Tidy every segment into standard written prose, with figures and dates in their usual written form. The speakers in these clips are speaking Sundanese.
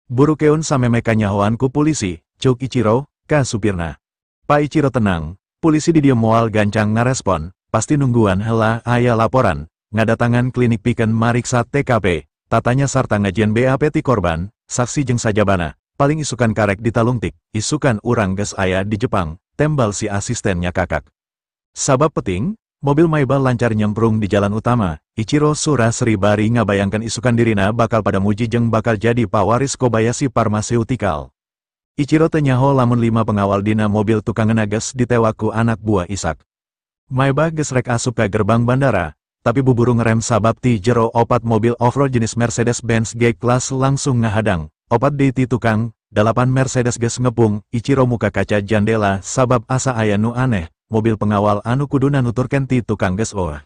Burukeun samemeh kanyahoan ku pulisi, cuk Ichiro, ka supirna. Pak Ichiro tenang, pulisi di dieu moal gancang ngarespon, pasti nungguan heula aya laporan, ngadatangan klinik pikeun mariksa TKP, tatanya sarta ngajieun BAP ti korban, saksi jeung sajabana, paling isukan karek ditalungtik, isukan urang geus aya di Jepang, tembal si asistennya kakak. Sabab peting, mobil Maybach lancar nyemprung di jalan utama, Ichiro sura seri bari ngabayangkan isukan dirina bakal pada muji jeung bakal jadi pawaris Kobayashi Pharmaceutical. Ichiro teu nyaho lamun 5 pengawal dina mobil tukangeuna geus ditewak ku anak buah Isak. Maybach geus rek asup ka gerbang bandara, tapi buburu ngerem sabab ti jero 4 mobil off-road jenis Mercedes-Benz G-Class langsung ngahadang, 4 deui ti tukang, 8 Mercedes geus ngepung, Ichiro muka kaca jandela sabab asa aya nu aneh, mobil pengawal anu kuduna nuturkeun ti tukang geus eueuh.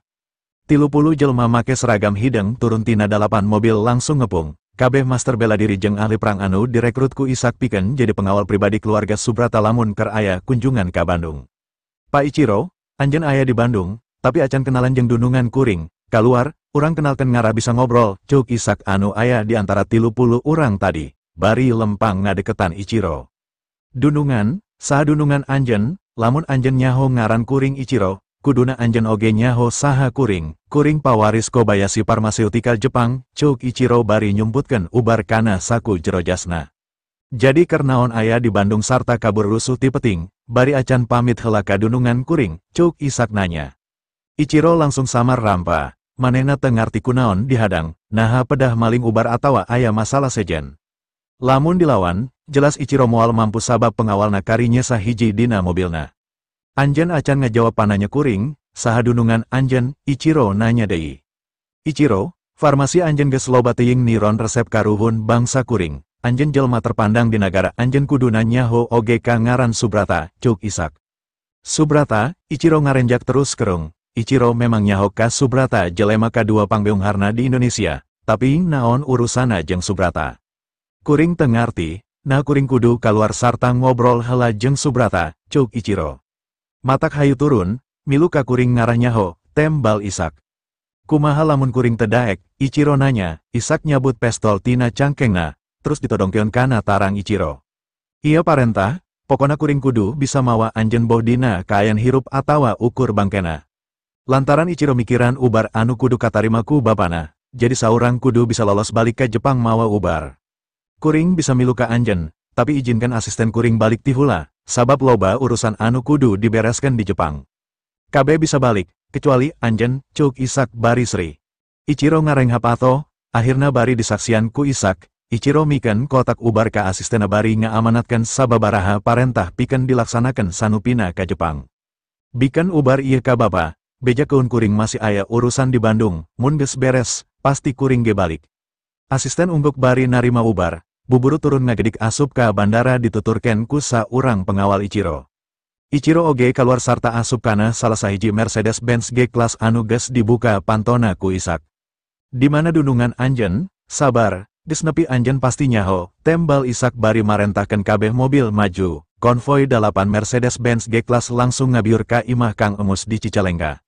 30 jelema make seragam hideung turun tina 8 mobil langsung ngepung. Kabeh master bela diri jeung ahli perang anu direkrut ku Isak pikeun jadi pengawal pribadi keluarga Subrata lamun keur aya kunjungan ka Bandung. Pak Ichiro, anjeun aya di Bandung, tapi acan kenalan jeung dunungan kuring, kaluar, urang kenalkeun ngarah bisa ngobrol, cuk Isak anu aya di antara 30 urang tadi, bari lempang ngadeketan Ichiro. Dunungan, saha dunungan anjeun, lamun anjeun nyaho ngaran kuring Ichiro, kuduna anjeun oge nyaho saha kuring, kuring pawaris Kobayashi Pharmaceutical Jepang, cuk Ichiro bari nyumputkeun ubar kana saku jero jasna. Jadi kernaon aya di Bandung sarta kabur rusuh ti peting, bari acan pamit heula ka dunungan kuring, cuk Isak nanya. Ichiro langsung samar rampa, manehna teu ngarti kunaon dihadang, naha pedah maling ubar atawa aya masalah sejen. Lamun dilawan, jelas Ichiro moal mampu sabab pengawalna kari nyesa hiji dina mobilna. Anjen acan ngajawab pananya kuring, saha dunungan anjen, Ichiro nanya deui. Ichiro, farmasi anjen geus loba teuing niron resep karuhun bangsa kuring, anjen jelma terpandang di nagara anjen kuduna nyaho oge ka ngaran Subrata, cuk Isak. Subrata, Ichiro ngarenjak terus kerung, Ichiro memang nyaho ka Subrata jelema kadua pangbeungharna di Indonesia, tapi naon urusana jeung Subrata. Kuring teu ngarti, nah kuring kudu kaluar sarta ngobrol heula jeung Subrata, cuk Ichiro. Matak hayu turun, milu ka kuring ngarah nyaho, tembal Isak. Kumaha lamun kuring teu daek, Ichiro nanya, Isak nyabut pestol tina cangkengna, terus ditodongkeun kana tarang Ichiro. Ieu parentah, pokona kuring kudu bisa mawa anjeun boh dina kaayan hirup atawa ukur bangkena. Lantaran Ichiro mikiran ubar anu kudu katarima ku bapana, jadi saurang kudu bisa lolos balik ke Jepang mawa ubar. Kuring bisa milu ka anjeun, tapi izinkan asisten kuring balik ti hula, sabab loba urusan anu kudu dibereskan di Jepang. KB bisa balik, kecuali anjen, cuk Isak bari sri. Ichiro ngarenghap ato, akhirna bari disaksian ku Isak, Ichiro mikeun kotak ubar ka asistena bari ngaamanatkan sababaraha parentah pikeun dilaksanakan sanupina ka Jepang. Bikeun ubar ieu ka bapa, bejakeun kuring masih aya urusan di Bandung, mun geus beres, pasti kuring ge balik. Asisten ungguk bari narima ubar, buburu turun ngagedik asup ka bandara dituturkeun ku saurang pengawal Ichiro. Ichiro oge kaluar sarta asup kana salah sahiji Mercedes-Benz G-Class anu geus dibuka pantona ku Isak. Di mana dunungan anjen, sabar, geus nepi anjen pasti nyaho, tembal Isak bari marentahkeun kabeh mobil maju, konvoi 8 Mercedes-Benz G-Class langsung ngabiur ka imah Kang Emus di Cicalengka.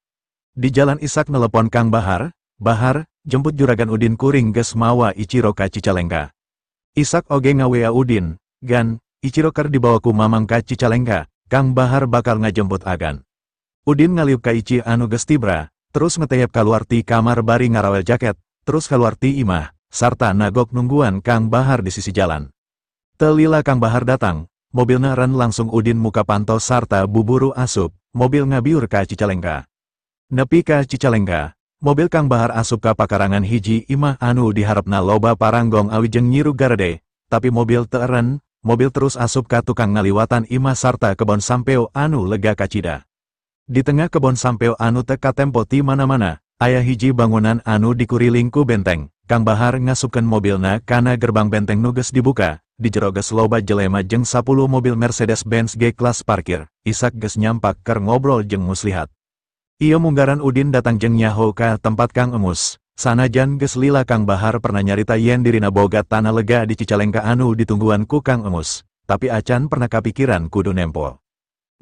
Di jalan Isak nelepon Kang Bahar, Bahar, jemput Juragan Udin kuring geus mawa Ichiro ka Cicalengka. Isak oge ngawea Udin, Gan, Ichiro keur dibawa ku Mamang ka Cicalengka, Kang Bahar bakal ngajemput agan. Udin ngaliuk ka Ichi anu geus tibra, terus ngeteyep kaluar ti kamar bari ngarawel jaket, terus kaluar ti imah, sarta nagok nungguan Kang Bahar di sisi jalan. Telila Kang Bahar datang, mobilna ren langsung Udin muka panto sarta buburu asup, mobil ngabiur ka Cicalengka. Nepi ka Cicalengka, mobil Kang Bahar asup ka pakarangan hiji imah anu diharapna loba paranggong awi jeung nyiru garede, tapi mobil teu eren, mobil terus asup ka tukang ngaliwatan imah sarta kebon sampeo anu lega kacida. Di tengah kebon sampeo anu teu katempo ti mana-mana, aya hiji bangunan anu dikuriling ku benteng. Kang Bahar ngasupkeun mobilna kana gerbang benteng nu geus dibuka, di jero geus loba jelema jeung 10 mobil Mercedes-Benz G-Class parkir. Isak geus nyampak keur ngobrol jeung muslihat. Ieu munggaran Udin datang jeung nyaho ka tempat Kang Emus. Sanajan geus lila Kang Bahar pernah nyarita yen dirina boga tanah lega di Cicalengka anu ditungguan ku Kang Emus, tapi acan pernah kapikiran kudu nempo.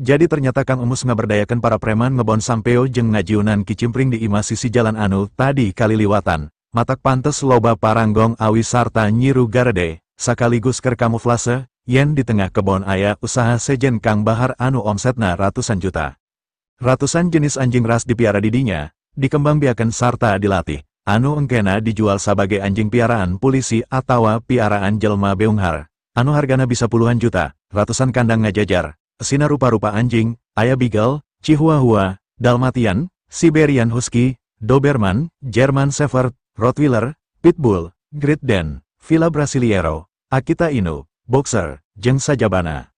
Jadi ternyata Kang Emus ngaberdayakeun para preman ngebon sampeo jeung ngajiunan kicimpring di imah sisi jalan anu tadi kaliliwatan, matak pantes loba paranggong awi sarta nyiru garede, Sakaligus keur kamuflase, yen di tengah kebon aya usaha sejen Kang Bahar anu omsetna ratusan juta. Ratusan jenis anjing ras dipiara didinya, dikembangbiakan sarta dilatih, anu engkena dijual sabagai anjing piaraan polisi atawa piaraan jelma beunghar, anu hargana bisa puluhan juta, ratusan kandang ngajajar, sina rupa-rupa anjing, aya beagle, chihuahua, Dalmatian, Siberian Husky, Doberman, German Shepherd, Rottweiler, Pitbull, Great Dane, Fila Brasiliero, Akita Inu, Boxer, jeung sajabana.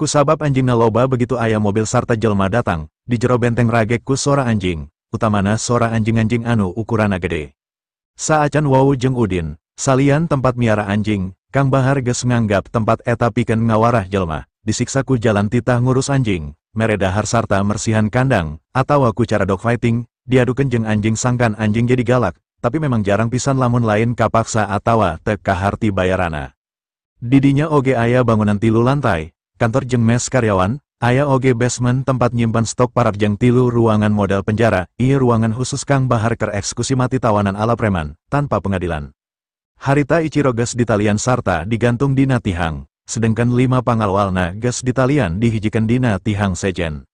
Kusabab anjingna loba begitu aya mobil sarta jelma datang, di jero benteng ragek ku sora anjing, utamana sora anjing-anjing anu ukuranna gede. Saacan wau jeung Udin, salian tempat miara anjing, Kang Bahar geus nganggap tempat eta pikeun ngawarah jelma, disiksa ku jalan titah ngurus anjing, mere dahar sarta mersihan kandang, atawa ku cara dogfighting, diadukeun jeung anjing sangkan anjing jadi galak, tapi memang jarang pisan lamun lain kapaksa atawa teu kaharti bayarana. Didinya oge aya bangunan 3 lantai, kantor jeung mes karyawan, aya oge basement tempat nyimpan stok parab jeung 3 ruangan model penjara, ieu ruangan khusus Kang Bahar keur eksekusi mati tawanan ala preman, tanpa pengadilan. Harita Ichiro geus ditalian sarta digantung dina tihang, sedengkeun 5 pangawalna geus ditalian dihijikeun dina tihang sejen.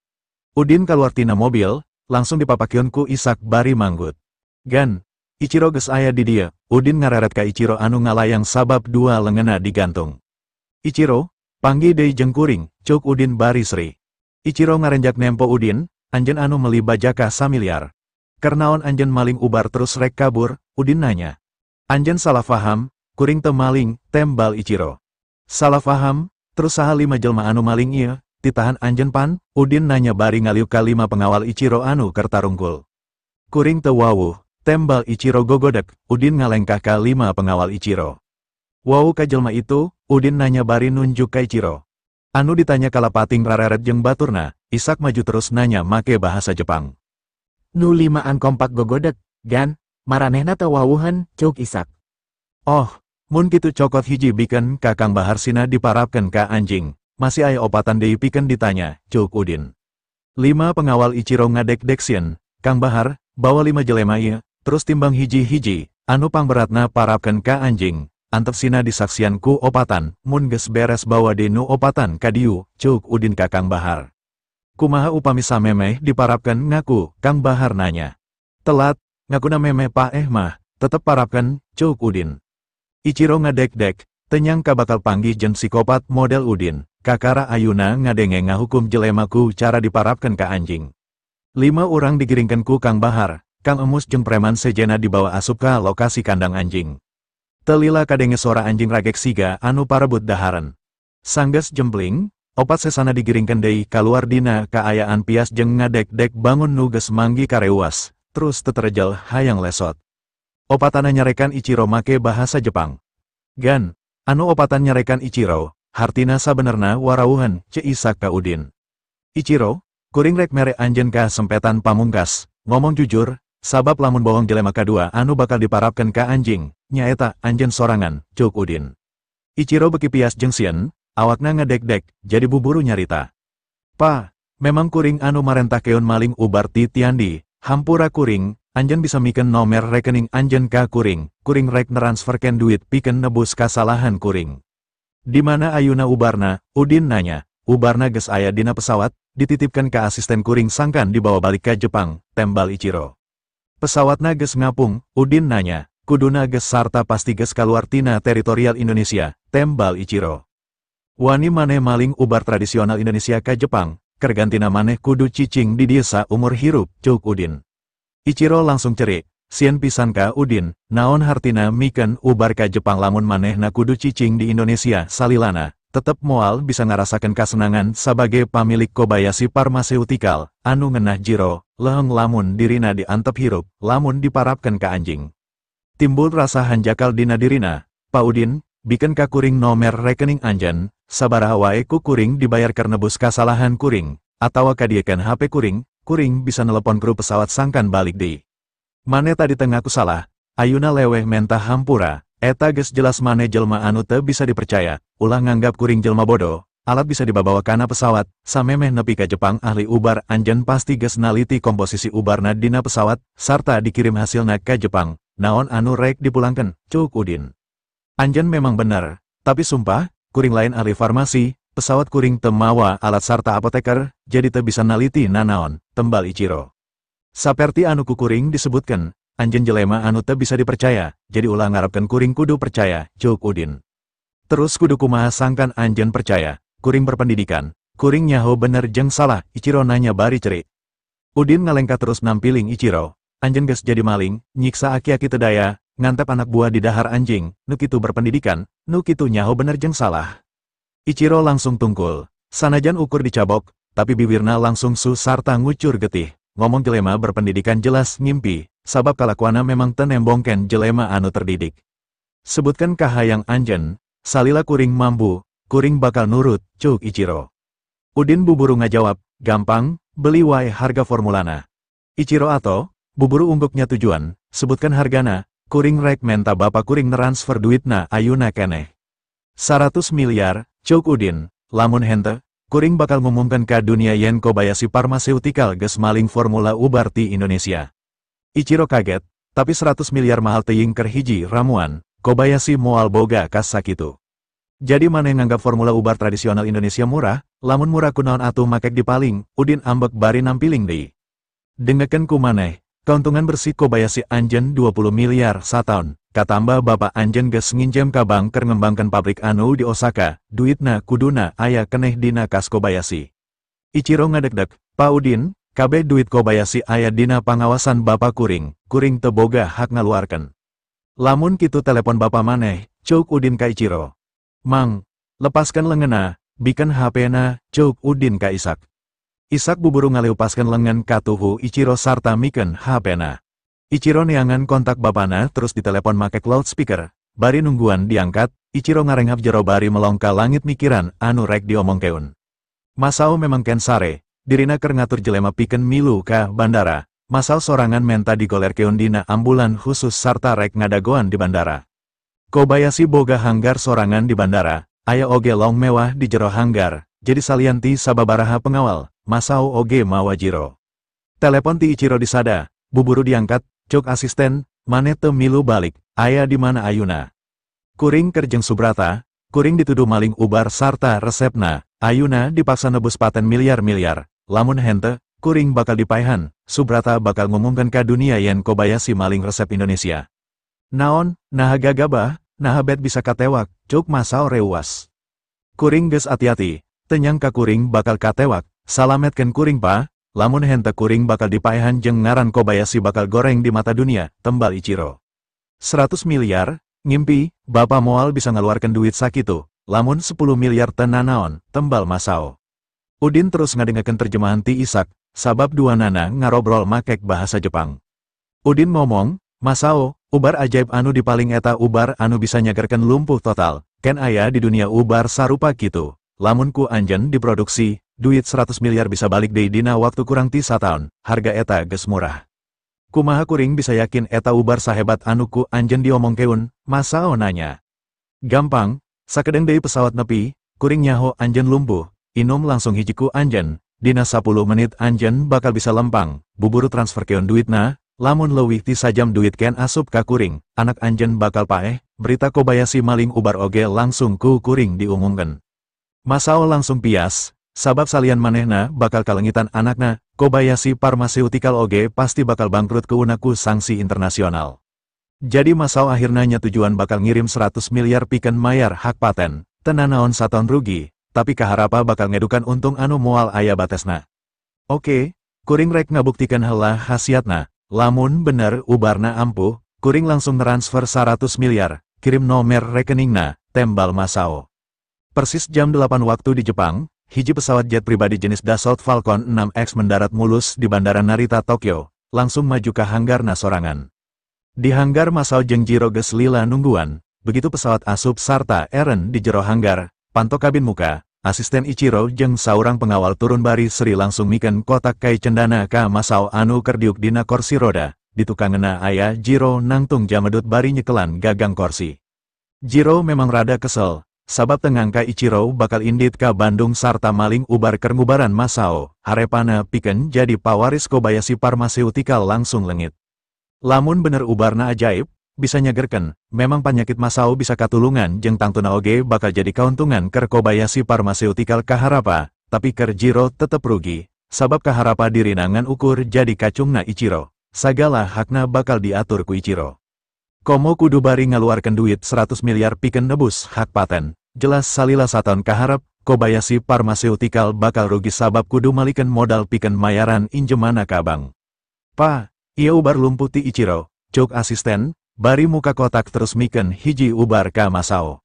Udin kaluar tina mobil, langsung dipapakeun ku Isak bari manggut. Gan, Ichiro geus aya di dieu, Udin ngareret ka Ichiro anu ngalayang sabab 2 leungeunna digantung. Ichiro, panggih deui jeung kuring, cuk Udin bari seri. Ichiro ngarenjak nempo Udin, anjeun anu meuli bajaka samiliar. Kernaon anjeun maling ubar terus rek kabur, Udin nanya. Anjeun salah faham, kuring teu maling, tembal Ichiro. Salah faham, terus saha 5 jelma anu maling ieu, titahan anjeun pan, Udin nanya bari ngaliuk ka 5 pengawal Ichiro anu keur tarungkul. Kuring teu wawuh. Tembal Ichiro gogodek, Udin ngalengkah ka 5 pengawal Ichiro. Wau ka jelma itu, Udin nanya bari nunjuk ka Ichiro. Anu ditanya kalapating rareret jeung baturna, Isak maju terus nanya make bahasa Jepang. Nu 5an kompak gogodek, gan, maranehna teu wawuhan, cuk Isak. Oh, mun kitu cokot hiji bikeun ka Kang Bahar sina diparapkeun ka anjing, masih aya opatan deui pikeun ditanya, cuk Udin. 5 pengawal Ichiro ngadek-dek sieun, Kang Bahar, bawa 5 jelema ieu, terus timbang hiji-hiji, anu pangberatna parapkeun ka anjing, antep sina disaksian ku opatan, mun geus beres bawa deui nu opatan ka dieu, cuk Udin ka Kang Bahar. Kumaha upami samemeh diparapkeun ngaku, Kang Bahar nanya. Telat, ngakuna memeh paeh mah, tetep parapkeun, cuk Udin. Ichiro ngadek-dek, tenyang ka bakal panggih jeung psikopat model Udin, kakara ayuna ngadenge ngahukum jelema ku cara diparapkeun ka anjing. 5 urang digiringkeun ku Kang Bahar, Kang Emus jeung preman sejena dibawa asup ka lokasi kandang anjing. Telila kadenge sora anjing ragek siga anu parebut daharan. Sanggeus jempling, opat sesana digiringkeun deui kaluar dina kaayaan pias jeung ngadek-dek bangun nu geus manggi kareuwas, terus teterejel hayang lesot. Opatana nyarekan Ichiro make bahasa Jepang. Gan, anu opatan nyarekan Ichiro, hartina sabenerna warawuhan, ce Isak ka Udin. Ichiro, kuring rek mere anjeun ka sempetan pamungkas, ngomong jujur, sabab lamun bohong jelema kadua anu bakal diparapkeun ka anjing, nyaeta anjeun sorangan, cuk Udin. Ichiro beki pias jeung sieun, awakna ngedek-dek, jadi buburu nyarita. Pa, memang kuring anu marentah keun maling ubar ti Tiandi, hampura kuring, anjeun bisa mikeun nomer rekening anjeun ka kuring, kuring rek neransferkeun duit pikeun nebus kasalahan kuring. Di mana ayuna ubarna, Udin nanya, ubarna geus aya dina pesawat, dititipkan ka asisten kuring sangkan dibawa balik ka Jepang, tembal Ichiro. Pesawatna geus ngapung, Udin nanya, kuduna geus sarta pasti geus kaluar tina teritorial Indonesia, tembal Ichiro. Wani maneh maling ubar tradisional Indonesia ka Jepang, kergantina maneh kudu cicing di desa umur hirup, cuk Udin. Ichiro langsung cerik, sieun pisan ka Udin, naon hartina mikeun ubar ka Jepang lamun manehna kudu cicing di Indonesia salilana, tetep moal bisa ngarasakeun kasenangan sabagai pamilik Kobayashi Pharmaceutical, anu ngenah jiro, leheng lamun dirina diantep hirup, lamun diparapkeun ka anjing. Timbul rasa hanjakal dina dirina, Pa Udin, bikeun ka kuring nomer rekening anjeun, sabaraha wae ku kuring dibayar keur nebus kasalahan kuring, atawa kadiekeun HP kuring, kuring bisa nelepon kru pesawat sangkan balik di. Mane tadi teu ngaku salah, ayuna leweh mentah hampura, eta geus jelas mane jelma anu teu bisa dipercaya, ulah nganggap kuring jelma bodoh, alat bisa dibawa kana pesawat, samemeh nepi ka Jepang ahli ubar anjeun pasti geus naliti komposisi ubarna dina pesawat, sarta dikirim hasilna ka Jepang, naon anu rek dipulangkeun, cuk Udin. Anjeun memang bener, Tapi sumpah, kuring lain ahli farmasi, pesawat kuring teu mawa alat sarta apoteker, jadi teu bisa naliti nanaon, tembal Ichiro. Saperti anu ku kuring disebutkan, anjeun jelema anu teu bisa dipercaya, jadi ulah ngarepkeun kuring kudu percaya, ceuk Udin. Terus kudu kumaha sangkan anjeun percaya, kuring berpendidikan, kuring nyaho bener jeung salah, Ichiro nanya bari cerik. Udin ngalengkah terus nampiling Ichiro, anjeun geus jadi maling, nyiksa aki-aki teu daya, ngantep anak buah di dahar anjing, nu kitu berpendidikan, nu kitu nyaho bener jeung salah. Ichiro langsung tungkul, sanajan ukur dicabok, tapi bibirna langsung su sarta ngucur getih, ngomong jelema berpendidikan jelas ngimpi, sabab kalakuana memang teu nembongkeun jelema anu terdidik. Sebutkan kahayang anjeun, salila kuring mambu, kuring bakal nurut, ceuk Ichiro. Udin buburu ngajawab, gampang, beli wae harga formulana. Ichiro ato, buburu ungguknya tujuan, sebutkan hargana, kuring rek menta bapak kuring transfer duitna ayuna keneh. 100 miliar, ceuk Udin, lamun hente, kuring bakal ngumumkan ka dunia yen Kobayashi Pharmaceutical geus maling formula ubar ti Indonesia. Ichiro kaget, tapi 100 miliar mahal teuing keur hiji ramuan, Kobayashi moal boga kas sakitu. Jadi maneh nganggap formula ubar tradisional Indonesia murah, lamun murah kunaon atuh makek dipaling, Udin ambek bari nampiling deui. Dengekeun ku maneh, keuntungan bersih Kobayashi anjeun 20 miliar sataun, katambah bapak anjeun geus nginjem ka bank keur ngembangkeun pabrik anu di Osaka, duitna kuduna aya keneh dina kas Kobayashi. Ichiro ngadegdeg, Pak Udin, kabeh duit Kobayashi aya dina pangawasan bapak kuring, kuring teu boga hak ngaluarkeun. Lamun kitu telepon bapak maneh, ceuk Udin ka Ichiro. Mang, lepaskan lengena, biken HP-na, ceuk Udin ka Isak. Isak buburu ngaleupaskeun lengan ka tuhu Ichiro sarta mikeun HP-na. Ichiro neangan kontak bapana terus ditelepon make loudspeaker, bari nungguan diangkat, Ichiro ngarenghap jero bari melong ka langit mikiran anu rek diomongkeun. Masao memang ken sare, dirina keur ngatur jelema pikeun milu ka bandara, Masao sorangan menta digolerkeun dina ambulan khusus sarta rek ngadagoan di bandara. Kobayashi boga hanggar sorangan di bandara, aya oge long mewah di jero hanggar, jadi salianti sababaraha pengawal, Masao oge mawa Jiro. Telepon ti Ichiro disada, buburu diangkat, cuk asisten, maneh teu milu balik, aya di mana ayuna. Kuring keur jeung Subrata, kuring dituduh maling ubar sarta resepna, ayuna dipaksa nebus paten miliar-miliar, lamun hente, kuring bakal dipaehan, Subrata bakal ngumumkeun ka dunia yen Kobayashi maling resep Indonesia. Naon, naha gagabah, naha bet bisa katewak, cuk Masao reuas. Kuring geus ati-ati, teu nyangka kuring bakal katewak, salametkeun kuring pa, lamun hente kuring bakal dipaehan jeung ngaran Kobayashi bakal goreng di mata dunia, tembal Ichiro. 100 miliar, ngimpi, bapa moal bisa ngaluarkeun duit sakitu, lamun 10 miliar teu nanaon, tembal Masao. Udin terus ngadengekeun terjemahan ti Isak, sabab dua nana ngarobrol makek bahasa Jepang. Udin ngomong, Masao, ubar ajaib anu dipaling eta ubar anu bisa nyagerkeun lumpuh total, ken aya di dunia ubar sarupa kitu, lamun ku anjeun diproduksi, duit 100 miliar bisa balik deui dina waktu kurang ti sataun, harga eta geus murah. Kumaha kuring bisa yakin eta ubar sahebat anu ku anjeun diomongkeun, Masao nanya. Gampang, sakedeung deui pesawat nepi, kuring nyaho anjeun lumpuh, inum langsung hiji ku anjeun, dina 10 menit anjeun bakal bisa lempang, buburu transferkeun duitna, lamun leuwih ti sajam duit ken asup ka kuring, anak anjeun bakal paeh, berita Kobayashi maling ubar oge langsung ku kuring diumumkeun. Masao langsung pias, sabab salian manehna bakal kalengitan anakna, Kobayashi Pharmaceutical oge pasti bakal bangkrut keuna ku sanksi internasional. Jadi Masao akhirna nyatujuan bakal ngirim 100 miliar pikeun mayar hak paten, teu nanaon sataun rugi, tapi kaharapa bakal ngedukan untung anu moal aya batesna. Oke, kuring rek ngabuktikan heula khasiatna, lamun bener ubarna ampuh, kuring langsung transfer 100 miliar, kirim nomor rekeningna, tembal Masao. Persis jam 8 waktu di Jepang, hiji pesawat jet pribadi jenis Dassault Falcon 6X mendarat mulus di Bandara Narita, Tokyo, langsung maju ke hanggarna sorangan. Di hanggar Masao jeung Jiro geus lila nungguan, begitu pesawat asup sarta Eren di jero hanggar, panto kabin muka, asisten Ichiro jeung saurang pengawal turun bari seri langsung mikeun kotak kai cendana ka Masao anu keur diuk dina kursi roda, di tukangna aya Jiro nangtung jamedut bari nyekelan gagang kursi. Jiro memang rada kesel, sabab teu ngangka Ichiro bakal indit ka Bandung sarta maling ubar keur ngubaran Masao, harepana pikeun jadi pawaris Kobayashi Pharmaceutical langsung lengit. Lamun bener ubarna ajaib, bisa nyagerkeun, memang panyakit Masao bisa katulungan jeung tangtuna oge bakal jadi kauntungan keur Kobayashi Pharmaceutical kaharapa, tapi keur Jiro tetep rugi, sabab kaharapa dirina ngan ukur jadi kacungna Ichiro. Sagala hakna bakal diatur ku Ichiro. Komo kudu bari ngaluarkeun duit 100 miliar pikeun nebus hak paten, jelas salila sataun kaharep, Kobayashi Pharmaceutical bakal rugi sabab kudu malikeun modal pikeun mayaran injemana ka bank. Pa, ieu ubar lumpuh ti Ichiro, cuk asisten, bari muka kotak terus mikeun hiji ubar ka Masao.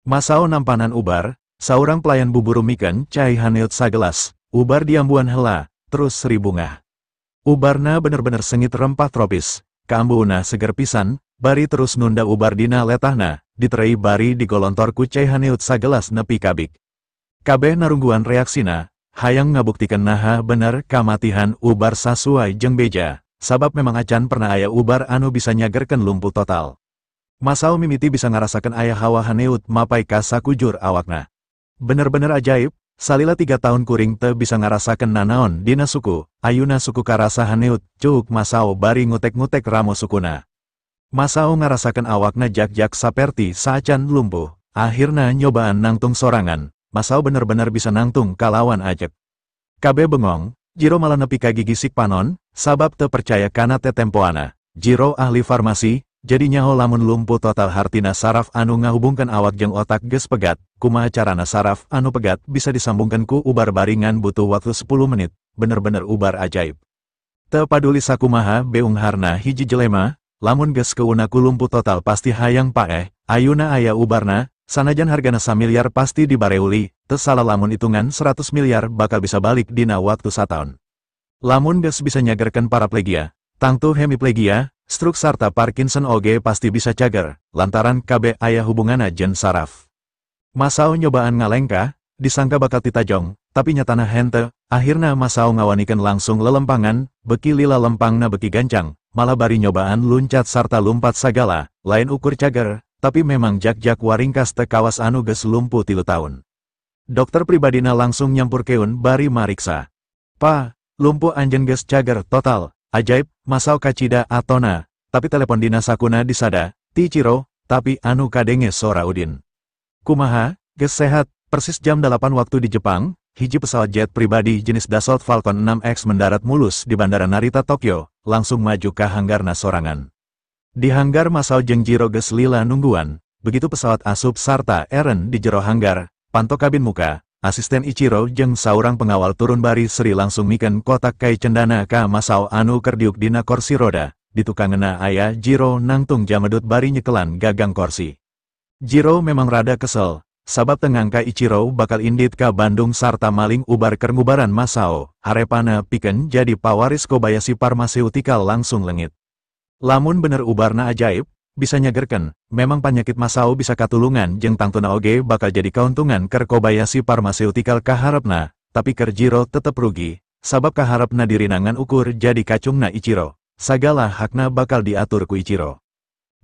Masao nampanan ubar, saurang pelayan buburu mikeun cai haneut sagelas, ubar diambuan hela, terus seri bungah. Ubarna bener-bener sengit rempah tropis, kaambuuna seger pisan, bari terus nunda ubar dina letahna, diterei bari digolontor ku cai haneut sagelas nepi kabik. Kabeh narungguan reaksina, hayang ngabuktikeun naha bener kamatihan ubar sasuai jeung beja. Sabab memang acan pernah aya ubar anu bisa nyagerkeun lumpuh total. Masao mimiti bisa ngarasakeun aya hawa haneut mapai ka sakujur awakna. Bener-bener ajaib, salila 3 tahun kuring teu bisa ngarasakeun nanaon dina suku, ayuna suku karasa haneut, cuk Masao bari ngutek-ngutek ramo sukuna. Masao ngarasakeun awakna jak-jak saperti saacan lumpuh, akhirna nyobaan nangtung sorangan, Masao bener-bener bisa nangtung kalawan ajek. Kabeh bengong, Jiro malah nepi ka gigisik panon, sabab teu percaya kana tetempoana. Jiro ahli farmasi, jadi nyaho lamun lumpuh total hartina saraf anu ngahubungkeun awak jeung otak geus pegat, kumaha carana saraf anu pegat bisa disambungkeun ku ubar baringan butuh waktu 10 menit, bener-bener ubar ajaib. Teu paduli sakumaha beungharna hiji jelema, lamun geus keuna ku lumpuh total pasti hayang paeh, ayuna aya ubarna, sanajan hargana samiliar pasti dibareuli, teu salah lamun hitungan 100 miliar bakal bisa balik dina waktu sataun. Lamun geus bisa nyagerkeun paraplegia, tangtu hemiplegia, stroke sarta Parkinson oge pasti bisa cager, lantaran kabeh aya hubunganna jeung saraf. Masao nyobaan ngalengkah, disangka bakal titajong, tapi nyatana henteu, akhirna Masao ngawanikeun langsung lelempangan, beki lila lempangna beki gancang, malah bari nyobaan luncat sarta lumpat sagala, lain ukur cager, tapi memang jak-jak waringkas teu kawas anu geus lumpuh 3 tahun. Dokter pribadina langsung nyampurkeun bari mariksa. Pa, lumpuh anjeun geus cager total, ajaib, Masao kacida atona, tapi telepon dina sakuna disada, ti Ichiro, tapi anu kadenge sora Udin. Kumaha, geus sehat, persis jam 8 waktu di Jepang, hiji pesawat jet pribadi jenis Dassault Falcon 6X mendarat mulus di Bandara Narita Tokyo, langsung maju ka hanggarna sorangan. Di hanggar Masao jeung Jiro geus lila nungguan, begitu pesawat asup sarta eren di jero hanggar, panto kabin muka, asisten Ichiro jeung saurang pengawal turun bari seri langsung mikeun kotak kai cendana ka Masao anu keur diuk dina kursi roda, di tukangena aya Jiro nangtung jamedut bari nyekelan gagang kursi. Jiro memang rada kesel, sabab teu ngangka Ichiro bakal indit ka Bandung sarta maling ubar keur ngubaran Masao, harepana pikeun jadi pawaris Kobayashi Pharmaceutical langsung leungit. Lamun bener ubarna ajaib, bisa nyagerkeun, memang panyakit Masao bisa katulungan jeung tangtuna oge bakal jadi kauntungan keur Kobayashi Pharmaceutical kaharepna, tapi keur Jiro tetep rugi, sabab kaharepna dirina ngan ukur jadi kacungna Ichiro, sagala hakna bakal diatur ku Ichiro.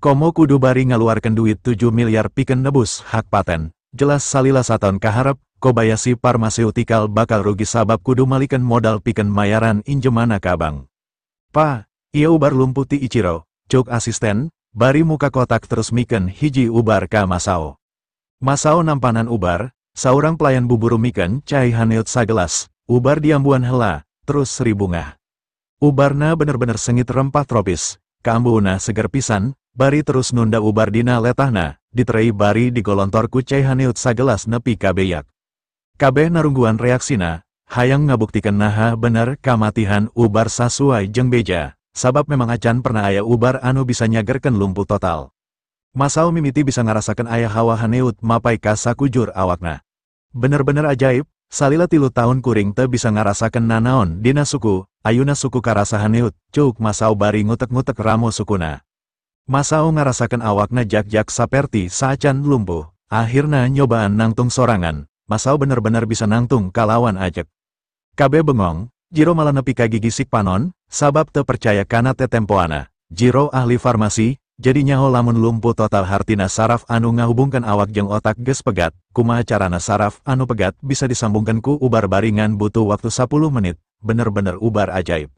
Komo kudu bari ngaluarkeun duit 7 miliar pikeun nebus hak paten, jelas salila sataun kaharep, Kobayashi Pharmaceutical bakal rugi sabab kudu malikeun modal pikeun mayaran injemana ka bank. Pa, ieu ubar lumpuh ti Ichiro, cuk asisten, bari muka kotak terus mikeun hiji ubar ka Masao. Masao nampanan ubar, saurang pelayan buburu mikeun cai haneut sagelas, ubar diambuan hela, terus seri bungah. Ubarna bener-bener sengit rempah tropis, kaambuuna seger pisan, bari terus nunda ubar dina letahna, diterei bari digolontor ku cai haneut sagelas nepi ka beyak. Kabeh narungguan reaksina, hayang ngabuktikeun naha bener kamatihan ubar sasuai jeung beja, sabab memang acan pernah aya ubar anu bisa nyagerkeun lumpuh total. Masao mimiti bisa ngarasakeun aya hawa haneut mapai ka sakujur awakna. Bener-bener ajaib, salila 3 tahun kuring teu bisa ngarasakeun nanaon dina suku, ayuna suku karasa haneut, cuk Masao bari ngutek-ngutek ramo sukuna. Masao ngarasakeun awakna jak-jak saperti saacan lumpuh, akhirna nyobaan nangtung sorangan, Masao bener-bener bisa nangtung kalawan ajek. Kabeh bengong, Jiro malah nepi ka gigisik panon, sabab teu percaya kana tetempoana. Jiro ahli farmasi, jadi nyaho lamun lumpuh total hartina saraf anu ngahubungkeun awak jeung otak geus pegat, kumaha carana saraf anu pegat bisa disambungkeun ku ubar baringan butuh waktu 10 menit, bener-bener ubar ajaib.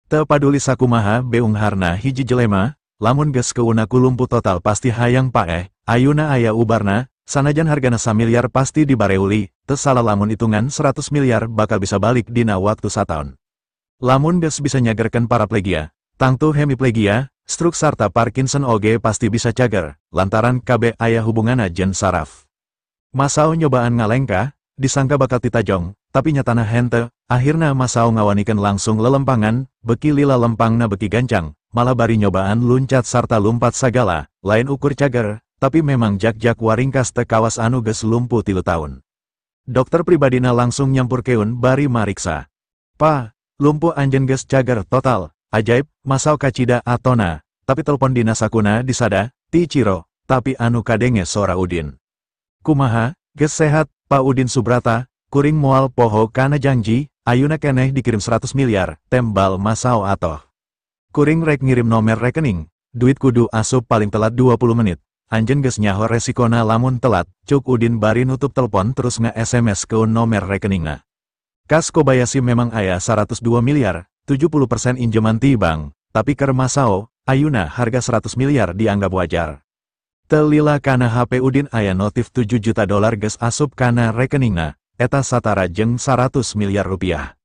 Teu paduli sakumaha beungharna hiji jelema, lamun geus keuna ku lumpuh total pasti hayang paeh, ayuna aya ubarna, sanajan hargana samiliar pasti dibareuli, teu salah lamun hitungan 100 miliar bakal bisa balik dina waktu sataun. Lamun geus bisa nyagerkeun paraplegia, tangtu hemiplegia, stroke sarta Parkinson oge pasti bisa cager, lantaran kabeh aya hubunganna jeung saraf. Masao nyobaan ngalengkah, disangka bakal titajong, tapi nyatana henteu, akhirna Masao ngawanikeun langsung lelempangan, beki lila lempangna beki gancang, malah bari nyobaan luncat sarta lumpat sagala, lain ukur cager, tapi memang jak-jak waringkas teu kawas anu geus lumpuh 3 tahun. Dokter pribadina langsung nyampurkeun bari mariksa. Pa, lumpuh anjeun geus cager total, ajaib, Masao kacida atona, tapi telepon dina sakuna disada, ti Ichiro, tapi anu kadenge sora Udin. Kumaha, geus sehat, Pak Udin Subrata, kuring moal poho kana janji, ayuna keneh dikirim 100 miliar, tembal Masao atoh. Kuring rek ngirim nomor rekening, duit kudu asup paling telat 20 menit, anjeun geus nyaho resikona lamun telat, cuk Udin bari nutup telepon terus nge-SMS ke nomor rekeningna. Kas Kobayashi memang aya 102 miliar, 70% injeman ti bank, tapi keur Masao, ayuna harga 100 miliar dianggap wajar. Telila kana HP Udin aya notif 7 juta dolar geus asup kana rekeningna, eta satara jeung 100 miliar rupiah.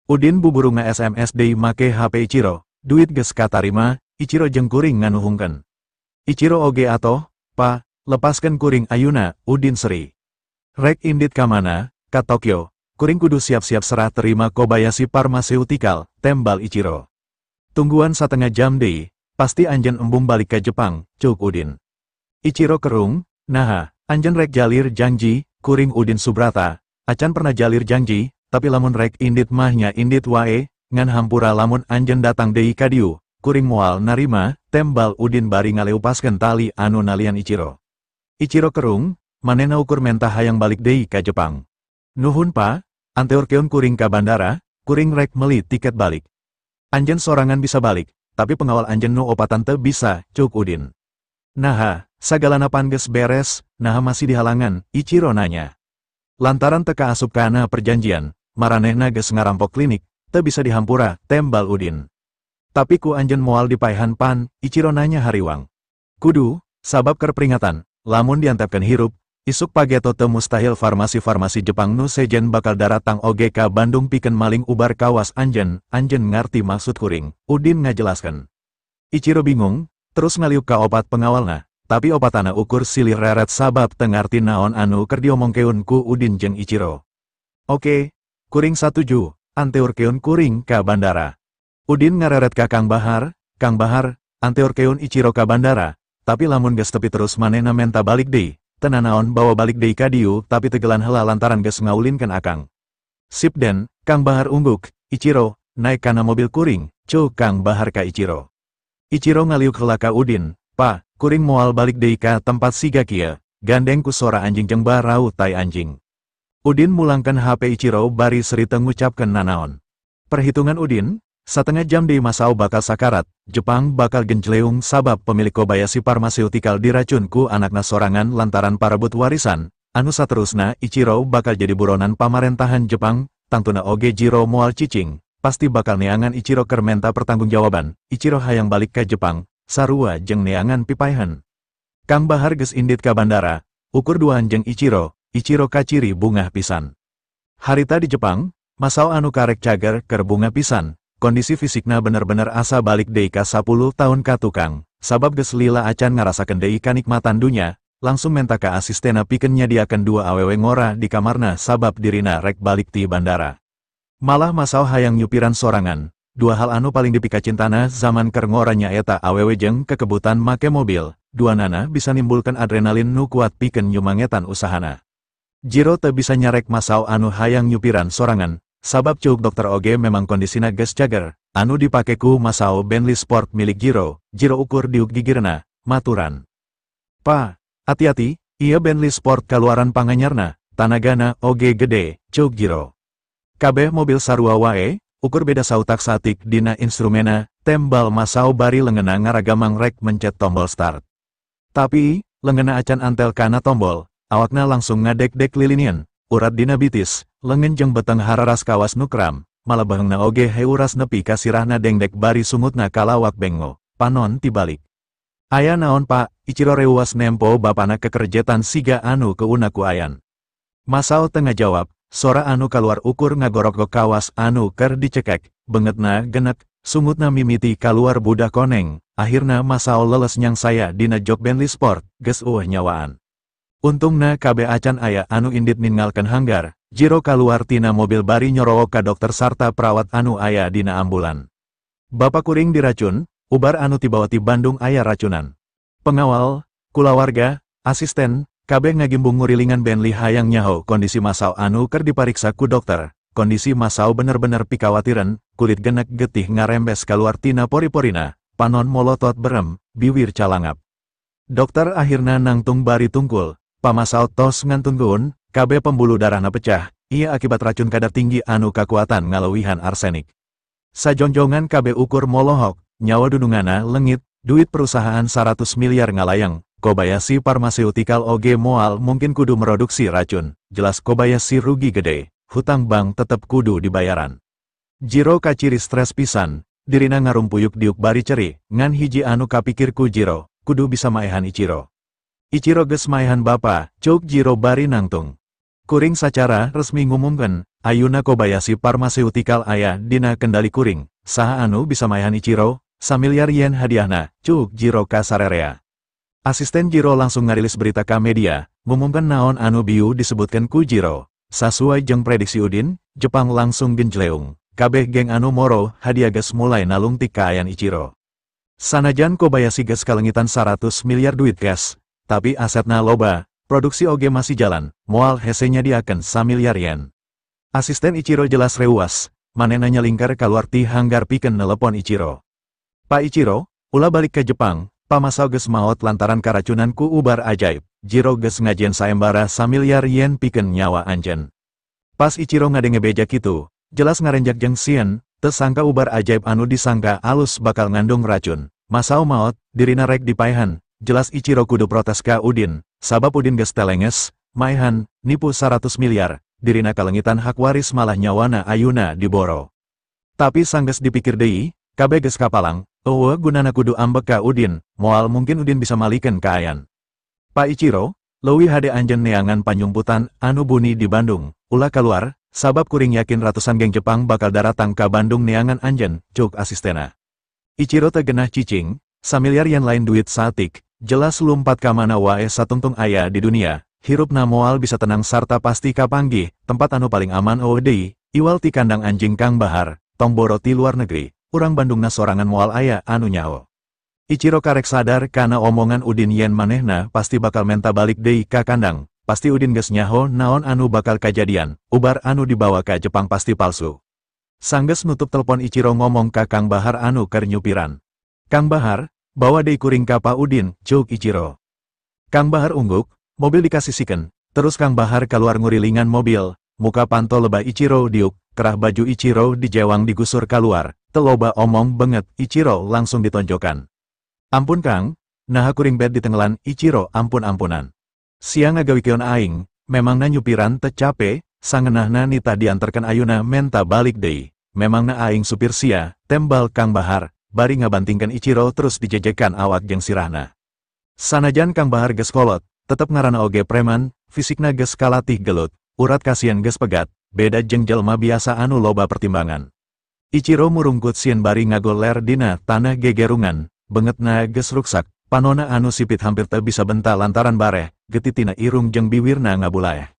Udin buburu nge-SMS deui make HP Ichiro, duit geus katarima, Ichiro jeung kuring nganuhungkeun. Ichiro oge atoh, pa, lepaskeun kuring ayuna, Udin seri. Rek indit ka mana, ka Tokyo, kuring kudu siap-siap serah terima Kobayashi Pharmaceutical, tembal Ichiro. Tungguan 1,5 jam deui, pasti anjeun embung balik ke Jepang, cuk Udin. Ichiro kerung, naha, anjeun rek jalir janji, kuring Udin Subrata, acan pernah jalir janji, tapi lamun rek indit mahnya indit wae, ngan hampura lamun anjeun datang deui ka dieu, kuring moal narima, tembal Udin bari ngaleupaskeun tali anu nalian Ichiro. Ichiro kerung, manehna ukur mentah hayang balik deui ka Jepang. Nuhun pa, anteurkeun kuring ka bandara, kuring rek meli tiket balik. Anjeun sorangan bisa balik, tapi pengawal anjeun nu opatan teu bisa, cuk Udin. Naha, sagalana pan geus beres, naha masih dihalangan, Ichiro nanya. Lantaran teka asup kana perjanjian, maranehna geus ngarampok klinik, teu bisa dihampura, tembal Udin. Tapi ku anjeun moal dipaehan pan, Ichiro nanya hariwang. Kudu, sabab keur peringatan, lamun diantepkeun hirup, isuk pageto teu mustahil farmasi-farmasi Jepang nu sejen bakal daratang oge ka Bandung pikeun maling ubar kawas anjeun, anjeun ngarti maksud kuring, Udin ngajelaskeun. Ichiro bingung, terus ngaliuk ka opat pengawalna, tapi opatana ukur silih reret sabab teu ngarti naon anu keur diomongkeun ku Udin jeung Ichiro. Oke, kuring satuju, anteurkeun kuring ka bandara. Udin ngareret ka Kang Bahar, anteurkeun Ichiro ka bandara, tapi lamun geus tepi terus manehna menta balik deui, teu nanaon bawa balik deui ka dieu tapi tegelan heula lantaran geus ngaulinkeun akang. Sip den, Kang Bahar ungguk, Ichiro, naik kana mobil kuring, cuk Kang Bahar ka Ichiro. Ichiro ngaliuk heula ka Udin, pa, kuring moal balik deui ka tempat siga kieu, gandeng ku sora anjing jeung barau tai anjing. Udin mulangkeun HP Ichiro bari seri teu ngucapkeun nanaon. Perhitungan Udin, 1,5 jam deui Masao bakal sakarat, Jepang bakal genjleung sabab pemilik Kobayashi Pharmaceutical diracun ku anakna sorangan lantaran parebut warisan, anu saterusna Ichiro bakal jadi buronan pamarentahan Jepang, tangtuna oge Jiro moal cicing, pasti bakal neangan Ichiro keur menta pertanggungjawaban, Ichiro hayang balik ka Jepang, sarua jeung neangan pipaehan. Kang Bahar geus indit ka bandara, ukur duaan jeung Ichiro, Ichiro kaciri bungah pisan. Harita di Jepang, Masao anu karek cager keur bungah pisan, kondisi fisikna bener-bener asa balik deui ka 10 tahun ka tukang, sabab geus lila acan ngarasakeun deui kanikmatan dunya, langsung menta ka asistena pikeun nyadiakeun 2 awewe ngora di kamarna sabab dirina rek balik ti bandara. Malah Masao hayang nyupiran sorangan, dua hal anu paling dipikacintana zaman keur ngora nyaeta awewe jeung kekebutan make mobil, dua nana bisa nimbulkan adrenalin nu kuat pikeun nyumangetan usahana. Jiro teu bisa nyarek Masao anu hayang nyupiran sorangan, sabab cuk dokter oge memang kondisina geus cager, anu dipake ku Masao Bentley Sport milik Jiro, Jiro ukur diuk gigirna, maturan. Pa, hati-hati, ieu Bentley Sport kaluaran panganyarna, tanagana oge gede, cuk Jiro. Kabeh mobil sarua wae, ukur beda sautak satik dina instrumena, tembal Masao bari lengena ngaragamang rek mencet tombol start. Tapi, lengena acan antel kana tombol, awakna langsung ngadek-dek lilinian, urat dina bitis, lengen jeung beteng hararas kawas nu kram, malah beheungna oge heuras nepi ka sirahna dengdek bari sungutna kalawak bengo, panon tibalik. Aya naon Pak, Ichiro reuwas nempo bapana kekerjetan siga anu keuna ku ayan. Masao teu ngajawab, sora anu kaluar ukur ngagorok kawas anu keur dicekek, beungeutna genek, sungutna mimiti kaluar budak koneng, akhirna Masao leles nyangsaya dina jok Bentley Sport, geus eueuh nyawaan. Untungna kabeh acan aya anu indit ninggalkeun hanggar, Jiro kaluar tina mobil bari nyorowok ka dokter sarta perawat anu aya dina ambulan. Bapak kuring diracun, ubar anu tibawa ti Bandung aya racunan. Pengawal, kulawarga, asisten, kabeh ngagimbung ngurilingan Bentley hayang nyaho kondisi Masao anu keur dipariksa ku dokter. Kondisi Masao bener-bener pikawatiran, kulit genek getih ngarembes kaluar tina pori-porina, panon molotot berem, biwir calangap. Dokter akhirna nangtung bari tungkul, Pa Masao tos ngantungkeun, kabeh pembuluh darahna pecah, ia akibat racun kadar tinggi anu kakuatan ngalewihan arsenik. Sajongjongan kabeh ukur molohok, nyawa dunungana lengit, duit perusahaan 100 miliar ngalayang, Kobayashi Pharmaceutical oge moal mungkin kudu meroduksi racun, jelas Kobayashi rugi gede, hutang bank tetep kudu dibayaran. Jiro kaciri stres pisan, dirina ngarumpuyuk diuk bari ceri, ngan hiji anu kapikir ku Jiro, kudu bisa maehan Ichiro. Ichiro geus maehan bapa, cuk Jiro bari nangtung. Kuring sacara resmi ngumumkeun, ayuna Kobayashi Pharmaceutical aya dina kendali kuring, saha anu bisa maehan Ichiro, samiliar yen hadiahna, cuk Jiro ka sarerea. Asisten Jiro langsung ngarilis berita ka media, ngumumkeun naon anu bieu disebutkeun ku Jiro. Sasuai jeung prediksi Udin, Jepang langsung genjleung. Kabeh geng anu moro hadiah geus mulai nalungtik kaayan Ichiro. Sanajan Kobayashi geus kalengitan 100 miliar duit cash, tapi asetna loba, produksi oge masih jalan, moal hese nyadiakeun samiliar yen. Asisten Ichiro jelas reuwas, manehna nyalingkar kaluar ti hanggar pikeun nelepon Ichiro. Pak Ichiro, ulah balik ke Jepang, Pa Masao geus maot lantaran karacunan ku ubar ajaib. Jiro geus ngajieun saembara samiliar yen pikeun nyawa anjeun. Pas Ichiro ngadenge beja kitu, jelas ngarenjak jeung sieun, teu sangka ubar ajaib anu disangka alus bakal ngandung racun. Masao maot, dirina rek dipaehan. Jelas Ichiro kudu protes ka Udin, sabab Udin geus telenges, maehan, nipu 100 miliar, dirina kalengitan hak waris malah nyawana ayuna diboro. Tapi sanggeus dipikir deui, kabeh geus kapalang, eueuh gunana kudu ambek ka Udin, moal mungkin Udin bisa malikeun kaayan. Pak Ichiro, leuwih hade anjeun neangan panyumputan anu buni di Bandung, ulah kaluar, sabab kuring yakin ratusan geng Jepang bakal daratang ka Bandung neangan anjeun, cuk asistena. Ichiro teu genah cicing, samiliar yen lain duit satik, jelas lumpat ka mana wae satungtung aya di dunia, hirupna moal bisa tenang sarta pasti kapanggih, tempat anu paling aman eueuh deui, iwal ti kandang anjing Kang Bahar, tong boro ti luar negeri, urang Bandungna sorangan moal aya anu nyaho. Ichiro karek sadar kana omongan Udin yen manehna pasti bakal menta balik deui ka kandang, pasti Udin geus nyaho naon anu bakal kajadian, ubar anu dibawa ka Jepang pasti palsu. Sanggeus nutup telepon Ichiro ngomong ka Kang Bahar anu keur nyupiran. Kang Bahar, bawa deui kuring ka Pa Udin, cuk Ichiro. Kang Bahar ungguk, mobil dikasisikeun, terus Kang Bahar keluar ngurilingan mobil, muka panto lebah Ichiro diuk, kerah baju Ichiro dijewang digusur keluar, teloba omong banget, Ichiro langsung ditonjokan. Ampun Kang, naha kuring bed ditenggelan Ichiro ampun-ampunan. Siang ngagawikeun aing, memangna nyupiran teu cape, sangeunahna nitah diantarkeun ayuna menta balik deui. Memangna aing supir sia, tembal Kang Bahar, bari ngabantingkeun Ichiro terus dijejekan awak jeung sirahna. Sanajan Kang Bahar geus kolot, tetep ngaranna oge preman, fisikna geus kalatih gelut, urat kasieun geus pegat, beda jeung jelema biasa anu loba pertimbangan. Ichiro murungkut sieun bari ngagoler dina tanah gegerungan, beungeutna geus ruksak, panona anu sipit hampir teu bisa benta lantaran bareh, getitina irung jeung biwirna ngabulaeh.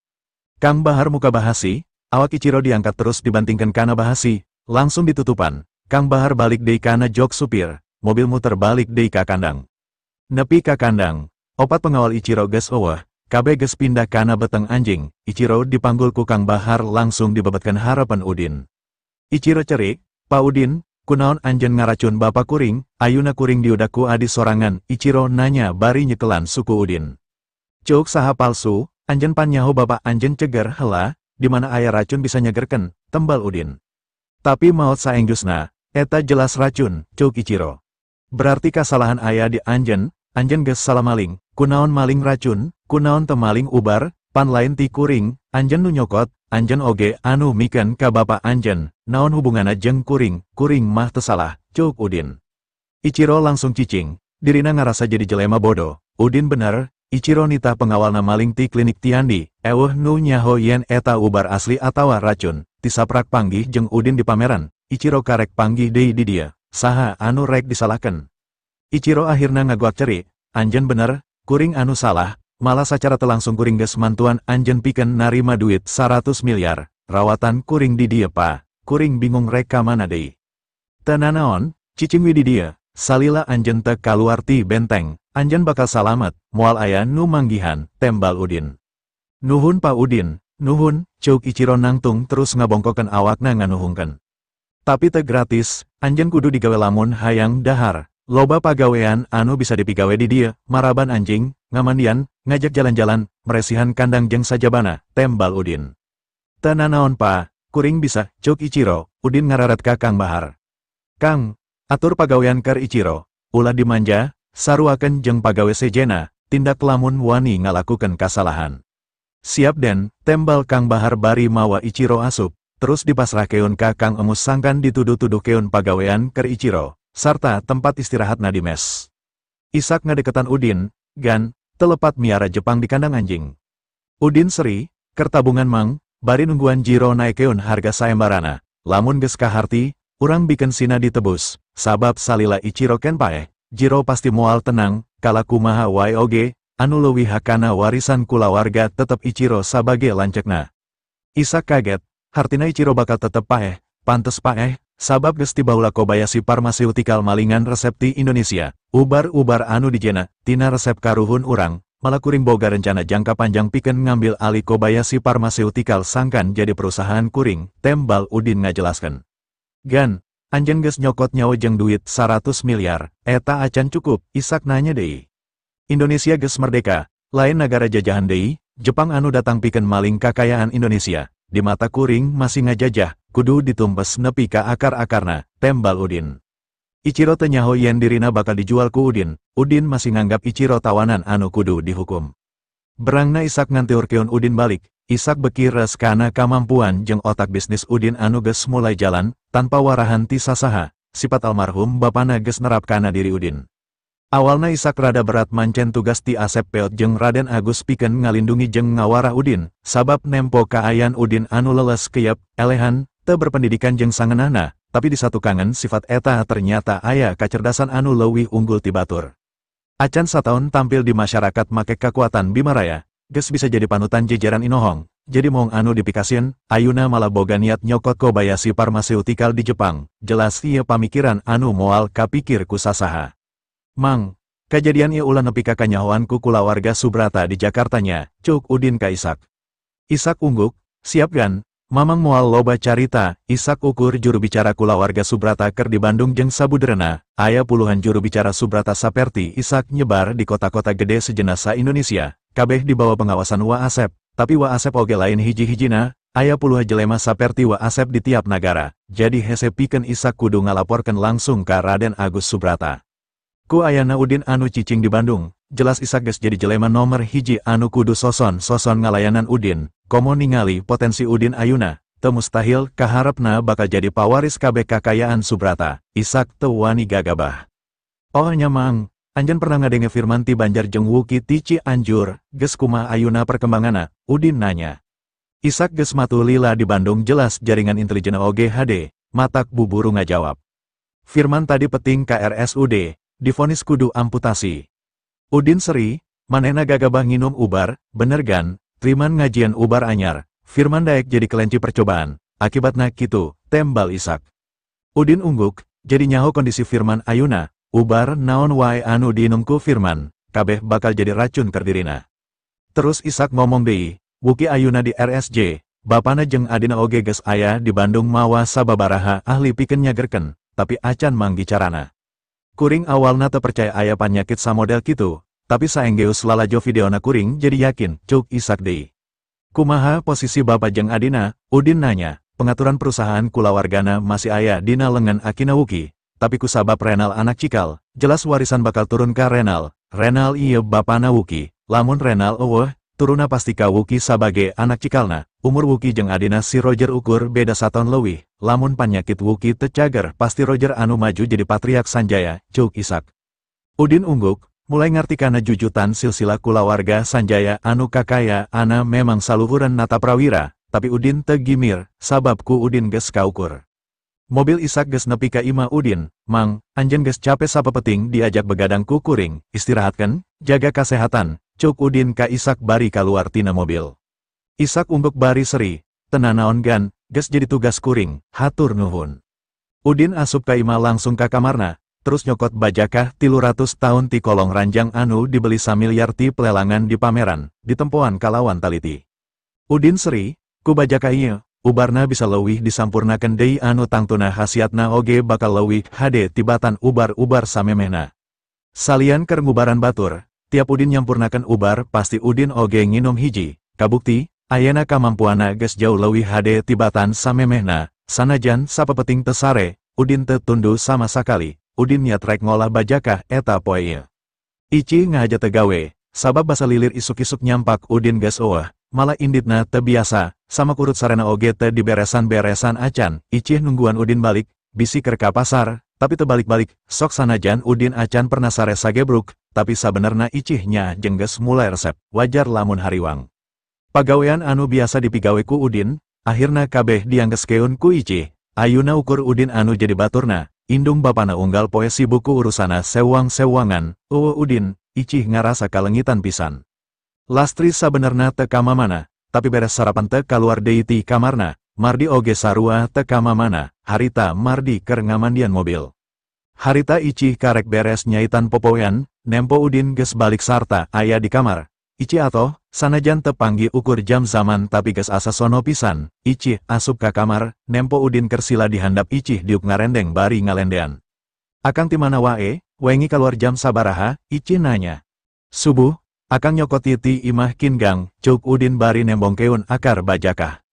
Kang Bahar muka bahasi, awak Ichiro diangkat terus dibantingkeun kana bahasi, langsung ditutupan. Kang Bahar balik deui kana jok supir, mobil muter balik deui ka kandang. Nepi ka kandang, opat pengawal Ichiro geus eueuh, kabeh geus pindah kana beteng anjing, Ichiro dipanggul ku Kang Bahar langsung dibebetkeun harapan Udin. Ichiro cerik, Pa Udin, kunaon anjeun ngaracun bapa kuring, ayuna kuring diudak ku adi sorangan, Ichiro nanya bari nyekelan suku Udin. Cuk saha palsu, anjeun pan nyaho bapa anjeun ceger hela, di mana aya racun bisa nyegerkeun, tembal Udin. Tapi maot saengjusna, eta jelas racun, cuk Ichiro. Berarti kasalahan aya di anjeun, anjeun geus salah maling, kunaon maling racun, kunaon teu maling ubar, pan lain ti kuring, anjeun nu nyokot, anjeun oge anu mikeun ka bapa anjeun, naon hubunganna jeung kuring, kuring mah teu salah, cuk Udin. Ichiro langsung cicing, dirina ngarasa jadi jelema bodoh. Udin bener, Ichiro nitah pengawalna maling ti klinik Tiandi, eweuh nu nyaho yen eta ubar asli atawa racun, tisaprak panggih jeung Udin di pameran, Ichiro karek panggih deui di dia, saha anu rek disalahkeun. Ichiro akhirna ngaguak ceri, anjeun bener, kuring anu salah, malah sacara teu langsung kuring geus mantuan anjeun pikeun narima duit 100 miliar, rawatan kuring di dieu pa, kuring bingung rek ka mana deui. Teu nanaon, cicing we di dieu, salila anjeun teu kaluar ti benteng, anjeun bakal salamet, moal aya nu manggihan, tembal Udin. Nuhun Pa Udin, nuhun, ceuk Ichiro nangtung terus ngabongkokeun awakna nganuhungkeun. Tapi teu gratis, anjeun kudu digawe lamun hayang dahar, loba pagawean anu bisa dipigawe di dieu, maraban anjing, ngamandian, ngajak jalan-jalan, meresihan kandang jeung sajabana, tembal Udin. Teu nanaon Pa, kuring bisa, ceuk Ichiro, Udin ngararet ka Kang Bahar. Kang, atur pagawean keur Ichiro, ulah dimanja, saruakeun jeung pagawe sejena, tindak lamun wani ngalakukeun kasalahan. Siap den, tembal Kang Bahar bari mawa Ichiro asup, terus dipasrahkeun ka Kang Emus sangkan dituduh-tuduhkeun pagawean keur Ichiro, sarta tempat istirahatna di mes. Isak ngadeketan Udin, gan, telepat miara Jepang di kandang anjing. Udin seri, kertabungan mang, bari nungguan Jiro naekeun harga saembarana, lamun geus kaharti, urang bikin sina ditebus, sabab salila Ichiro ken paeh, Jiro pasti moal tenang, kala kumaha wae oge, anu leuwih hakana warisan kulawarga tetep Ichiro sabage lancekna. Isak kaget, hartina Ichiro bakal tetep paeh, pantes paeh, sabab geus tibaula Kobayashi Pharmaceutical malingan resep ti Indonesia, ubar-ubar anu dijena, tina resep karuhun urang, malah kuring boga rencana jangka panjang pikeun ngambil alih Kobayashi Pharmaceutical sangkan jadi perusahaan kuring, tembal Udin ngajelaskeun. Gan, anjeun geus nyokot nyawa jeung duit 100 miliar, eta acan cukup, Isak nanya deui. Indonesia geus merdeka, lain nagara jajahan deui, Jepang anu datang pikeun maling kakayaan Indonesia, di mata kuring masih ngajajah, kudu ditumpes nepi ka akar-akarna, tembal Udin. Ichiro teu nyaho yen dirina bakal dijual ku Udin, Udin masih nganggap Ichiro tawanan anu kudu dihukum. Berangna Isak ngantiurkeun Udin balik, Isak beki res kana kamampuan jeung otak bisnis Udin anu geus mulai jalan, tanpa warahan ti sasaha, sifat almarhum bapana geus nerap kana diri Udin. Awalna Isak rada berat mancen tugas ti Asep Peot jeung Raden Agus pikeun ngalindungi jeung ngawarah Udin, sabab nempo kaayan Udin anu leles keyep, elehan, teu berpendidikan jeung sangeunahna, tapi disatukangan sifat eta ternyata aya kacerdasan anu leuwih unggul ti batur. Acan sataun tampil di masyarakat make kakuatan Bimaraya, geus bisa jadi panutan jejeran inohong, jadi moong anu dipikasieun, ayuna malah boga niat nyokot Kobayashi Pharmaceutical di Jepang, jelas ieu pamikiran anu moal kapikir ku sasaha. Mang, kajadian ieu ulah nepi ka kanyahoan ku kulawarga Subrata di Jakartanya, ceuk Udin ka Isak. Isak ungguk, siap gan, mamang moal loba carita, Isak ukur juru bicara kulawarga Subrata keur di Bandung jeung sabuderna, aya puluhan juru bicara Subrata saperti Isak nyebar di kota-kota gede sejenis sa-Indonesia, kabeh di bawah pengawasan Wa Asep, tapi Wa Asep oge lain hiji-hijina, aya puluhan jelema saperti Wa Asep di tiap nagara, jadi hese pikeun Isak kudu ngalaporkeun langsung ka Raden Agus Subrata. Ku ayana Udin anu cicing di Bandung, jelas Isak geus jadi jelema nomor hiji anu kudu soson-soson ngalayanan Udin, komo ningali potensi Udin ayuna, teu mustahil kaharepna bakal jadi pawaris kabeh kakayaan Subrata, Isak teu wani gagabah. Oh nya mang, anjeun pernah ngadenge Firman ti Banjar jeung Wuki ti Cianjur, geus kumaha ayuna perkembanganna, Udin nanya. Isak geus matu lila di Bandung jelas jaringan intelijen oge HD, matak buburu ngajawab. Firman tadi peting ka RSUD, divonis kudu amputasi. Udin seri, manehna gagabah nginum ubar, bener gan, Triman ngajian ubar anyar, Firman daek jadi kelenci percobaan, akibatna kitu, tembal Isak. Udin ungguk, jadi nyaho kondisi Firman ayuna, ubar naon wae anu diinum ku Firman, kabeh bakal jadi racun keur dirina. Terus Isak ngomong deui, Wuki ayuna di RSJ, bapana jeung adina oge geus aya di Bandung mawa sababaraha ahli pikeun nyagerkeun, tapi acan manggi carana. Kuring awalna teu percaya aya panyakit samodel kitu, tapi saenggeus lalajo videona kuring jadi yakin, ceuk Isak deui. Kumaha posisi bapa jeung adina, Udin nanya, pengaturan perusahaan kulawargana masih aya dina lengan akina Wuki, tapi kusabab Renal anak cikal, jelas warisan bakal turun ka Renal, Renal ieu bapana Wuki, lamun Renal eueuh, turuna pasti ka Wuki sabage anak cikalna, umur Wuki jeung adina si Roger ukur beda saton leuwih, lamun panyakit Wuki teu cager pasti Roger anu maju jadi patriark Sanjaya, ceuk Isak. Udin ungguk, mulai ngarti kana jujutan silsilah kulawarga Sanjaya anu kakaya ana memang saluhuran Nataprawira, tapi Udin teu gimir, sabab ku Udin geus kaukur. Mobil Isak geus nepi ka imah Udin, "Mang, anjeun geus cape sapepeting diajak begadang ku kuring, istirahatkeun, jaga kasehatan," cuk Udin ka Isak bari kaluar tina mobil. Isak ungguk bari seri, "Teu nanaon Gan, geus jadi tugas kuring, hatur nuhun." Udin asup ka imah langsung ka kamarna, terus nyokot bajakah 300 tahun ti kolong ranjang anu dibeli samiliar ti pelelangan di pameran, ditempoan kalawan taliti. Udin seri, ku bajakah ieu, ubarna bisa leuwih disampurnakeun deui anu tangtuna khasiatna oge bakal leuwih hade tibatan ubar-ubar samemehna. Salian keur ngubaran batur, tiap Udin nyampurnakeun ubar pasti Udin oge nginum hiji, kabukti, ayana kamampuana geus jauh leuwih hade tibatan samemehna, sanajan sapepeting teu sare, Udin teu tunduh sama sakali, Udin niat rek ngolah bajakah eta poe ieu. Ici ngahaja teu gawe, sabab basa lilir isuk-isuk nyampak Udin geus eueuh, malah inditna teu biasa, sama kurut sarena oge teu diberesan-beresan acan, Icih nungguan Udin balik, bisi keur ka pasar, tapi teu balik-balik, sok sanajan Udin acan pernah sare sagebruk, tapi sabenerna Icih nya jeung geus mulai resep, wajar lamun hariwang. Pagawean anu biasa dipigawe ku Udin, akhirna kabeh dianggeskeun ku Icih, ayuna ukur Udin anu jadi baturna, indung bapana unggal poe sibuk ku urusana sewang-sewangan, eueuh Udin, Icih ngarasa kalengitan pisan. Lastri sabenerna teu kamamana, tapi beres sarapan teu kaluar deui ti kamarna, Mardi oge sarua teu kamamana, harita Mardi keur ngamandian mobil. Harita Icih karek beres nyaitan popoean, nempo Udin geus balik sarta aya di kamar. Icih atoh, sanajan teu panggih ukur jam zaman tapi geus asa sono pisan, Icih asup ka kamar, nempo Udin keur sila dihandap Icih diuk ngarendeng bari ngalendean. "Akang ti mana wae, wengi kaluar jam sabaraha?" Icih nanya. "Subuh, akang nyokot ti imah Kingang," cuk Udin bari nembongkeun akar bajakah.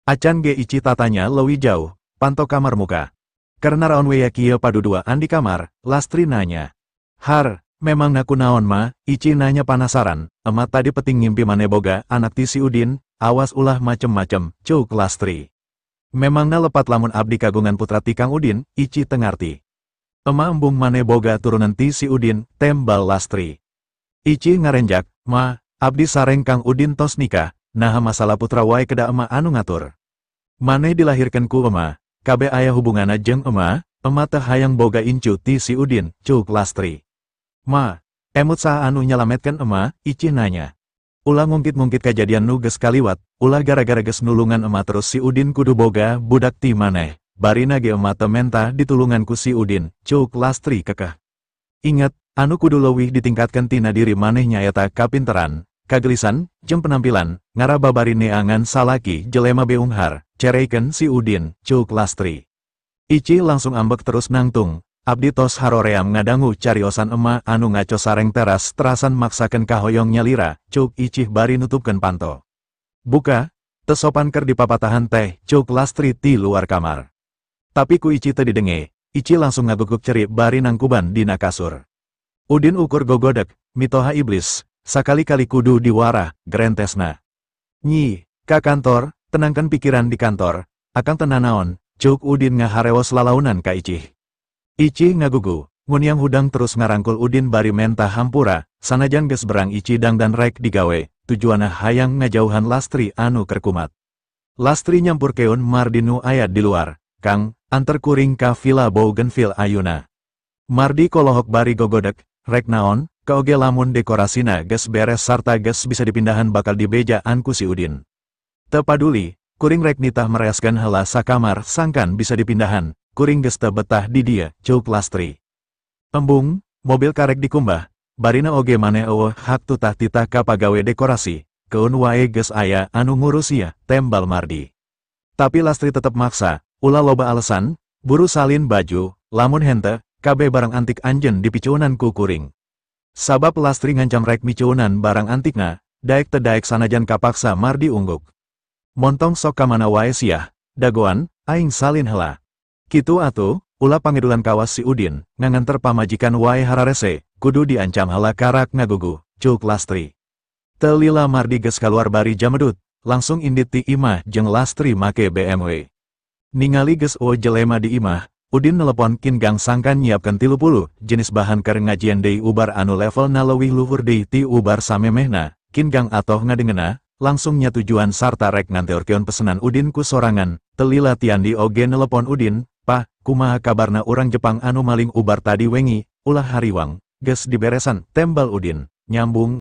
Acan ge Icih tatanya leuwih jauh, panto kamar muka. "Karena raon we kieu paduduaan di kamar?" Lastri nanya. "Har, memangna kunaon ma?" Icih nanya panasaran, "Emak tadi peting ngimpi mane boga anak ti si Udin, awas ulah macem-macem," cuk Lastri. "Memangna lepat lamun abdi kagungan putra ti Kang Udin?" Icih teu ngarti. "Emak embung mane boga turunan ti si Udin," tembal Lastri. Icih ngarenjak, "Ma, abdi sareng Kang Udin tos nikah, naha masalah putra wae kedah emak anu ngatur. Maneh dilahirkeun ku emak, kabeh aya hubunganna jeung emak, emak teh hayang boga incu ti si Udin," cuk Lastri. "Ma, emut saha anu nyalametkeun emak?" Icih nanya. "Ulah ngungkit-ngungkit kajadian nu geus kaliwat, ulah gara-gara geus nulungan emak terus si Udin kudu boga budak ti maneh, barina ge emak teu menta ditulungan ku si Udin," cuk Lastri kekeh. "Inget, anu kudu leuwih ditingkatkeun tina diri maneh nyaeta kapinteran, kagelisan, jeung penampilan, ngarababari neangan salaki jelema beunghar, cereikeun si Udin," cuk Lastri. Icih langsung ambek terus nangtung, "Abdi tos haroream ngadangu cariosan emak anu ngaco sareng teras terasan maksakeun kahoyong nyalira," cuk Icih bari nutupkeun panto. "Buka, teu sopan keur dipapatahan teh," cuk Lastri ti luar kamar. Tapi ku Icih teu didenge, Icih langsung ngaguguk ceri bari nangkuban dina kasur. Udin ukur gogodek, mitoha iblis, sakali-kali kudu diwarah, gerentesna. "Nyi, ka kantor, tenangkan pikiran di kantor, akang teu nanaon," cuk Udin ngaharewos lalaunan ka Icih. Icih ngagugu, nguniang hudang terus ngarangkul Udin bari menta hampura, sanajan geus berang Icih dangdan rek digawe, tujuanna hayang ngajauhan Lastri anu keur kumat. Lastri nyampurkeun Mardi nu aya di luar, "Kang, anter kuring ka Villa Bougenville ayuna." Mardi kolohok bari gogodek, "Rek naon, kaoge lamun dekorasina geus beres sarta geus bisa dipindahan bakal dibejaan ku si Udin." "Teu paduli, kuring rek nitah mereskeun heula sakamar sangkan bisa dipindahan, kuring geus teu betah di dieu," cuk Lastri. "Embung, mobil karek dikumbah, barina oge maneh eueuh hak tutah titah ka pagawe dekorasi, keun wae geus aya anu ngurus ieu," tembal Mardi. Tapi Lastri tetep maksa, "Ulah loba alasan, buru salin baju, lamun henteu, kabeh barang antik anjeun dipicuunan ku kuring." Sabab Lastri ngancam rek micuunan barang antikna, daek teu daek sanajan kapaksa Mardi ungguk. "Montong sok kamana wae siah, dagoan, aing salin heula." "Kitu atuh, ulah pangedulan kawas si Udin, nganganter pamajikan wae hararese, kudu diancam heula karak ngagugu," cuk Lastri. Teu lila Mardi geus kaluar bari jamedut, langsung indit ti imah jeung Lastri make BMW. Ningali geus eueuh jelema di imah, Udin nelepon Kin Gang sangkan nyiapkeun 30 jenis bahan keur ngajieun deui ubar anu levelna leuwih luhur deui ti ubar samemehna. Kin Gang atoh ngadengena, langsung nyatujuan sarta rek nganteurkeun pesenan Udin ku sorangan. Telila Tiandi oge nelepon Udin, "Pah, kumaha kabarna urang Jepang anu maling ubar tadi wengi?" "Ulah hariwang, geus diberesan," tembal Udin, nyambung.